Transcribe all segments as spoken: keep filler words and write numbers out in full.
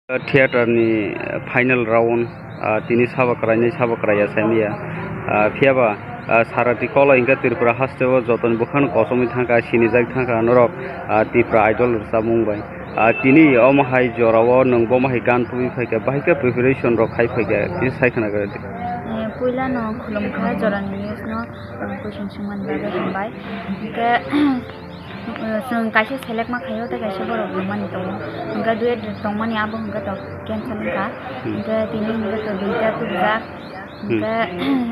Theater ni final round, ah, tini sabo kwrainai, sabo kwraiya saimaya. Ah, phiyaba, ah, sara twi kolai hinkhe Tripura hasteo jotoni bwkhano kochomwi thangkha, sinijak thangkha norok, ah, Tripura Idol rwchapmung bai. Ah, tini omo hai jorao nwng bomo hai gan tubui phaikha, bahai khe preparation rok khai phaikha, tini sai khna gari di. Eh, puila no khulumkha jorani news no, um, question swngmani bagwi hambai. Hinkhe, Chwng kaisa select ma khaio, tei kaisa borok rwmani tongo. Hwnkhe duet tongmani abo hwnkhe to cancel wngkha. Hmm. Hwnkhe tini hwnkhe to duita tubujak. Hmm. Hwnkhe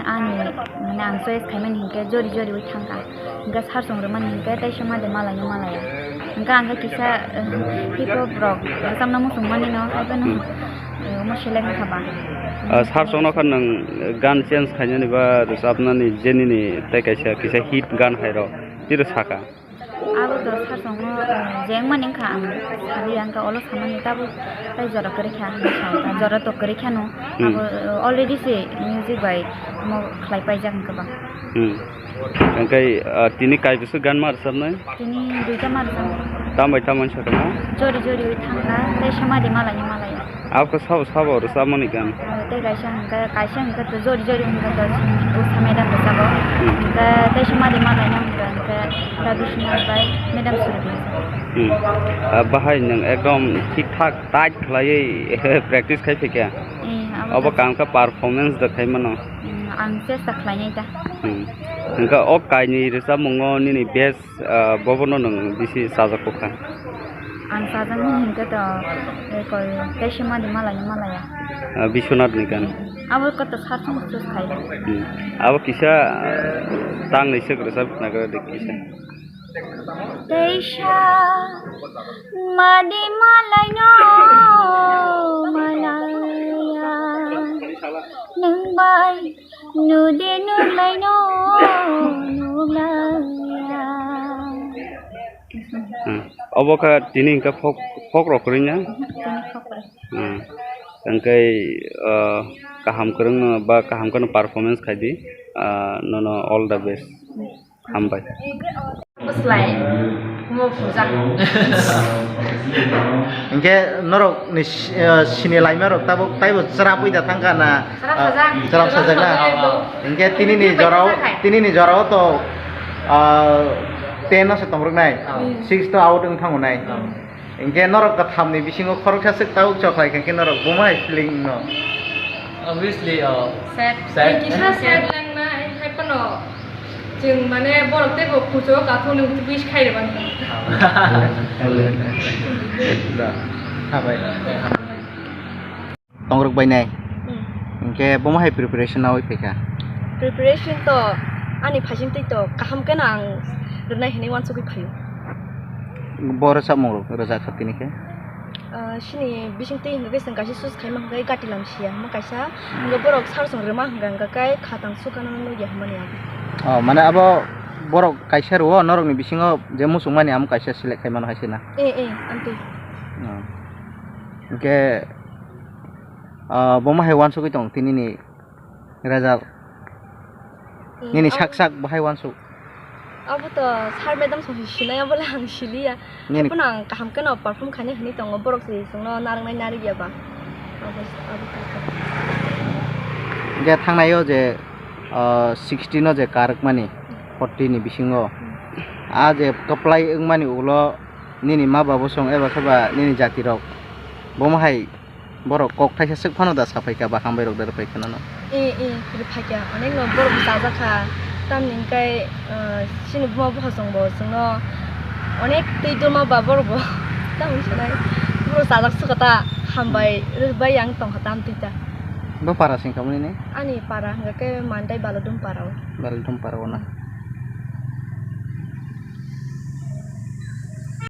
ani, mane, ang choice khaimani hwnkhe jori jori wi thangkha. Hwnkhe sar chwng rwmani hwnkhe teisa ma de malaino malaya. Hwnkhe ang khe kisa, eh, hip hop rok rwchapna muchungmani no, haiphano, hmm, eh, omo select wngkha ba. Ah, sar chwngno kha nwng gan change khainani ba rwchapnani je nini tei kaisa, kisa hit gan hai rok tiro saka. Abo to sar chwngno, eh, jengmani wngkha ang saliya, wngkha olo samani tabuk tai jora kwrwi kha hinwi sao ta, jora to kwrwi khano. Hmm. Abo, eh, already se music bai omo khlai paijak wngkha ba. Hmm. Hwnkhe, ah, tini kai bwswk gan ma rwchapnai? Tini duita ma rwchapnai. Tam bai tam mansa kama? Jori jori wi thangkha, tei samadi malai ni malai. Abo khe sabo sabo rwchapmani gan? Tei kaisa hwnkhe, kaisa hwnkhe to jori jori hwnkhe to Usha madam rwchago. Hmm. Hwnkhe tei samadi malaino hwnkhe, hwnkhe Ravi Sinha bai madam Surabhi. Hmm. Ah, bahai nwng ekdom thik thak tight khlaiwi practice khai phaikha. Hmm, abo to. Obo kaham khe performance da khai mano. Hmm, ang chesta khlainai ta. Hmm. Hwnkhe o kainwi rwchapmungo nini best, ah, bobono nwng bisi chajak kha? Ang chajakmani hinkhe to, eh, koi, Teisima di Malai ni Malaya. Ah, Biswanath ni gan. Abo khe to sar chwng choose khaio. Hmm. Abo kisa, ah, tang ni swk rwchap khna gra de kisa. Teisa madi malai no malaya, nwng bai nude nulaino nuglaiya. Hmm. Obo kha tini hwnkhe folk, folk rok kwrwi na? Tini folk rok. Hmm. Hwnkhe, ah, kaham kwrwngno ba kaham kheno performance khai di. Ah, nono all the best. Hmm. Hambai. Bwslai, mo pujak. Hinkhe norok ni si-, eh, sini laima rok tabuk taibo chwrapwi da thangkha na, chwrap sajak. Chwrap sajak na? Oh, oh. Hinkhe tini ni jorao, tini ni jorao to, ah, ten no se tong rwk nai. Oh. Six to out wng thango nai. Oh. Hinkhe norok kwtham ni bisingo khoroksa swk tabuk chokhlai kha khe norok buma hai feeling no? Obviously, oh. Sad. Sad. Kisa sad nangnai, hai phano. Chwng mane borok teibo kuchuk kathok nwng wish khai rwmani. Da. Hambai. Tongrok bai nai. Hmm. Hinkhe bomo hai preparation nawi phaikha? Preparation to ani phaising twi to kaham kheno ang rwnai hinwi uansugwi phaio. Bo rwchapmung rok rwjak kha tini khe? Ah, chini bising twi hwnkhe chwng kaisa choose khaima hwnkhe Gatilam Siya hwnma kaisa. Hmm. Hwnkhe borok sar chwng rwma hwnkha hwnkha khe khatang sukano nukya hwnmani abo. Oh, mane abo borok kaisa rwo, norokni bisingo je muchungmani amo kaisa select khaimano hai se na? Eh, eh, amtwi. Oh. Hinkhe, ah, bomo hai uansugwi tong tini ni result? Hmm, nini sak sak bahai uansuk? Abo to sir madam song se sinai, abo le ang siliya. Nini haphano ang kaham kheno perform khainai hinwi tongo, borok se chwngno narwknai narwkya ba. Abo, abo kha. Hinkhe thangnai o je, ah, sixty no je karwkmani, forty ni bisingo. Hmm. A je kwplai wngmani ulo nini ma ba bosong eba khe ba nini jati rok bomo hai Borok kok thaisa swk phano da saphai kha ba hambai rok da rwphai kha nono? E, e, rwphai kha. Onek no borok bo chajak kha. Tamni hwnkhe, ah, chini buma bupha chwng bo chwngno onek twi duma ba borok bo. Tamoni sanai borok chajak swk kha ta hambai rwbai yang tong kha tamtwi ta. Bo para sing kha mani ni? Ani para hwnkhe Mandai Balodum para o. Balodum para o na.